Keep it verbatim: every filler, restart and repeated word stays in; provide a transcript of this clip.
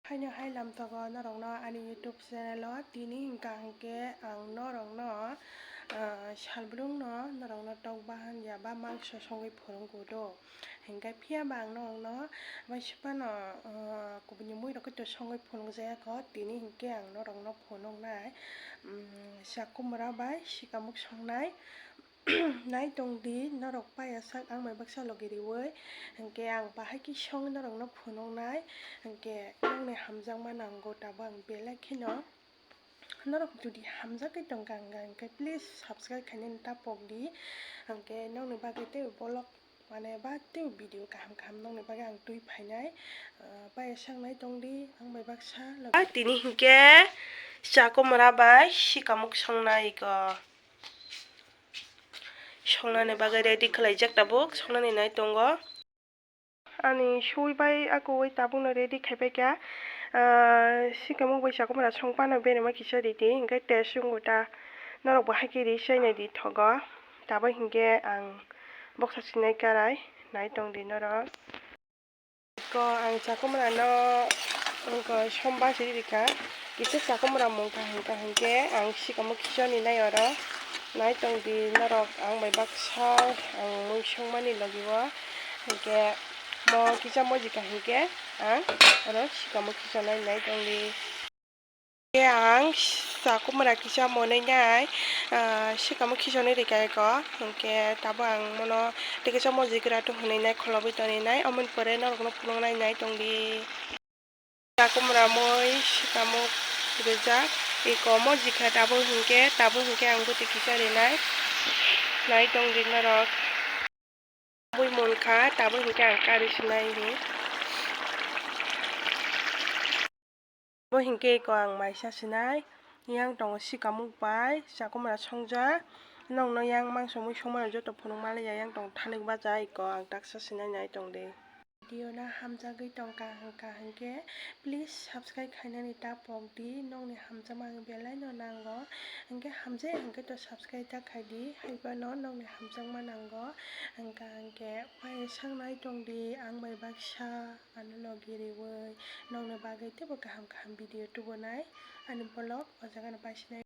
Haino hai lamtogo norokno ani YouTube channel o. Tini hwnkha hwnkhe ang norokno, ah, salbrumno norokno tok bahan ya ba mangso songwi phunukgo do. Hwnkhe phiya ba ang norokno bai se phano, ah, kubuni muirok khe to songwi phunukjaya kho. Tini hwnkhe ang norokno phunuknai, um, chakumra bai sikamuk songnai. Nai tong di, norok paiya sak ang bai baksa logi riwi, hwnkhe ang bahai khe song norokno phunuknai, hwnkhe nokni hamjakma nango tabuk ang belai kheno. Norok jodi hamjagwi tongkha hwnkha hwnkhe please subscribe khainani ta pok di, hwnkhe nokni bagwi tei bolok mane ba tei video kaham kaham nokni bagwi ang twi phainai, ah, paiya sak nai tong di ang bai baksa logi. Ah, tini hwnkhe chakumra bai sikamuk songnai ko. Songnani bagwi ready khlaijak tabuk, songnani nai tongo. Ani sui bai akuwi tabukno ready khaipai kha. Ah, sikamuk bai chakumra song phano berema kisa ridi, hwnkhe test wngwi ta norok bo hai khe ri chainai di thogo. Tabuk hwnkhe ang boksa sinai karai, nai tong di norok. Ko ang chakumrano, ko somba siri rikha. Kisa chakumra mungkha hwnkha hwnkhe ang sikamo khichoni nai oro. Nai tong di norok ang bai baksa ang mui songmani logi o. Hwnkhe mo kisa mojika hwnkhe ang oro sikamo khichonai nai tong di. Khe ang chakumra kisa monwi nai, ah, sikamo khisonwi rikha eko. Hwnkhe tabuk ang mono tei kisa mojigra tong hwnwi nai, kholobwi tonwi nai, omoni pore norokno phunuknai nai tong di. Chakumra mui sikamo rijak, eko mojikha tabuk hwnkhe, tabuk hwnkhe ang bwtwi kisa rinai, nai tong di norok. Bui munkha, tabuk hwnkhe ang kari sinai hi. Bo hwnkhe eko ang maisa sinai. Yang tongo sikamuk bai, chakumra songja. Nokno yang mangso mui songmano joto phunuk manliya, yang tong thalik baja, eko ang taksa sinai nai tong di. Video no hamjagwi tongkha hwnkha hwnkhe, please subscribe khainani ta pok di. Nokni hamjakma ang belai no nango. Hwnkhe hamjai hwnkhe to subscribe ta khai di. Haiphano nokni hamjakma nango. Hwnkha hwnkhe paiya sak nai tong di, ang bai baksa ano logi riwi. Nokni bagwi teibo kaham kaham video tubunai. Ani vlog o jaga no paisinai.